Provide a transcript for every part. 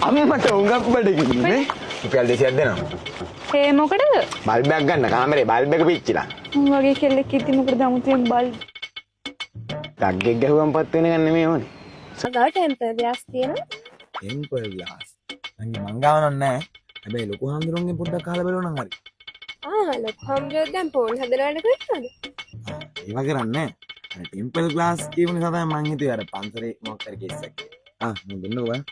අම්මට උඟක් බඩගිනි නේ. රුපියල් 200ක් දෙනවා. ඒ මොකටද? බල්බ් එකක් ගන්න කාමරේ බල්බ් එක පිච්චිලා. උන් වගේ කෙල්ලෙක් ඉද්දි මොකටද අමුතුවෙන් බල්බ්? ගග්ගෙක් ගැහුවම පත් වෙන එක නෙමෙයි ඕනේ. ගාව ටෙම්පර් ග්ලාස් තියෙනවා. ටෙම්පර් ග්ලාස්. නංගි මං ගාව නම් නෑ. හැබැයි ලොකු හාමුදුරුවන්ගෙන් පොඩ්ඩක් අහලා බලුවා නම් හරි. ආ ලොකු හාමුදුරුවෝ දැන් ෆෝන් හදන වැඩ කරනවද? ඒවා කරන්නේ නෑ. අර ටෙම්පල් ග්ලාස් කියපු නිසා තමයි මං හිතුවේ අර පන්සලේ මොකක් හරි කේස් එකක් කියලා. ආ මං දෙන්නකෝ බලන්න.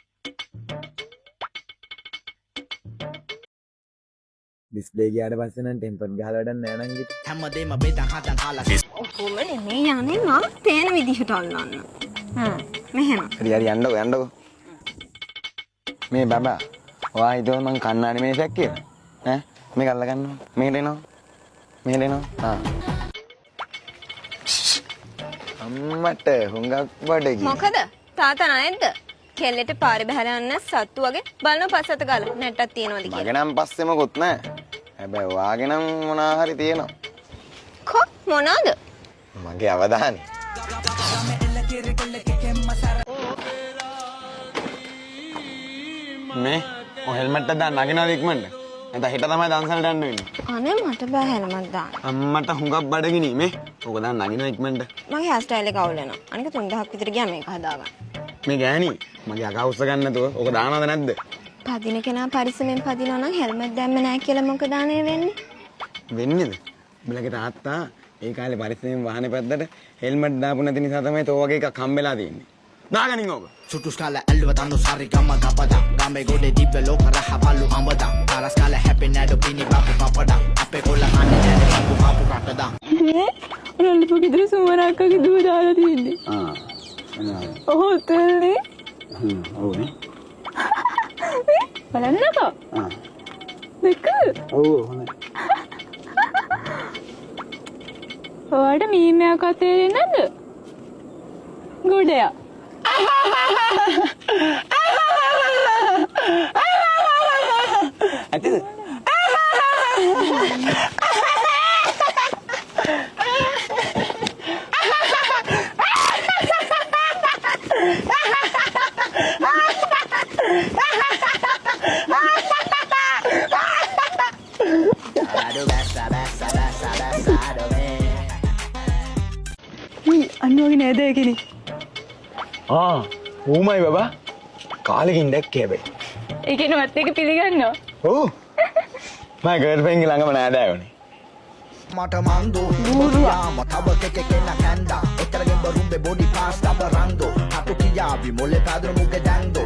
ඩිස්ප්ලේ ගියාට පස්සේ නම් ටෙම්පර් ගහලා වැඩක් නෑ නංගි. හැමදේම බෙදන් හදන් කාලා ඔහොම නෙමෙයි යන්නේ මම පේන විදිහට අල්ලන්න. හ්ම් මෙහෙම. හරි හරි යන්නකෝ යන්නකෝ. මේ බබා ඔයා හිතුවද මං කන්නාඩි මේසයක් කියලා? ඈ මේක අල්ලගන්නවා. මෙහෙට එනවා. මෙහෙට එනවා. ආ. අම්මට හුඟක් බඩගිනි. මොකද තාත්තා නැද්ද? කෙල්ලෙට පාරේ බහලා යන්න සත්තු වගේ බලන පස්සට ගාලා නැට්ටක් තියනවද කියලා. මගේ නම් පස්සේ මොකුත් නෑ. හැබැයි ඔයාගේ නම් මොනා හරි තියෙනවා. කො මොනවාද? මගේ අවධානය. මේ ඔය හෙල්මට් එක දාන්න නගිනවද ඉක්මනට? නැත්නම් හෙට තමයි දන්සලට යන්න වෙන්නේ. අනේ මට බෑ හෙල්මට් දාන්න. අම්මට හුඟක් බඩගිනි මේ. ඕක දාන්න නගිනව ඉක්මනට. මගේ හෙයාර් ස්ටයිල් එක අවුල් වෙනවා. අනික 3000ක් විතර ගියා මේක හදාගන්න. මේ ගෑණි මගේ අකා උස්ස ගන්න නැතුව ඕක දානවද නැද්ද? පදින කෙනා පරිස්සමෙන් පදිනවා නම් හෙල්මට් දැම්මේ නෑ කියලා මොකද අනේ වෙන්නේ? වෙන්නේද? උඹලගේ තාත්තා ඒ කාලේ පරිස්සමෙන් වාහනේ පැද්දට හෙල්මට් දාපු නැති නිසා තමයි තෝ වගේ එකක් හම්බෙලා තියෙන්නේ. දාගනින් ඕක. සුටුස් කාලා ඇල්ලුව තනු සාරි ගම ගපදා ගමේ ගොඩේ දිව්‍ය ලෝක රහ බලු අඹදා තාරස් කාලා හැපි නඩු පිනි බපු පපඩා අපේ කොල්ල කන්නේ නෑ බපු බපු රටදා. රල්ලපු ගෙදර සුමන අක්කගේ දුව දාලා තියෙන්නේ. ආ ඔහො තෙල්නේ. හ්ම් ඔව් නේ. බලන්නකෝ. ආ දැක්කද? ඔව් හොඳයි. ඔයාට මීම් එකක් තේරෙන්නේ නැද්ද? ගොඩයා. ඇතිද? අඩු බැස්ස බැස්ස බැස්ස බැස්ස අඩු මේ. ඊ අන්න වගේ නෑද කෙනෙක්. ආ ඌමයි බබා. කාලෙකින් දැක්කේ හැබැයි. ඒ කියන්නේ මත් එක පිළිගන්නවා. ඔව්. මගේ ගර්ල්ෆ්‍රෙන්ඩ් ගේ ළඟම නෑදෑයෝනේ. මට මන්දු බුරුවා තව කෙක කෙන කැන්දා එතරගෙන් බරුම්බේ බොඩි පාස් තබ රන්දෝ හටු කියාවි මොලේ පාදර මුගේ දැන්දෝ.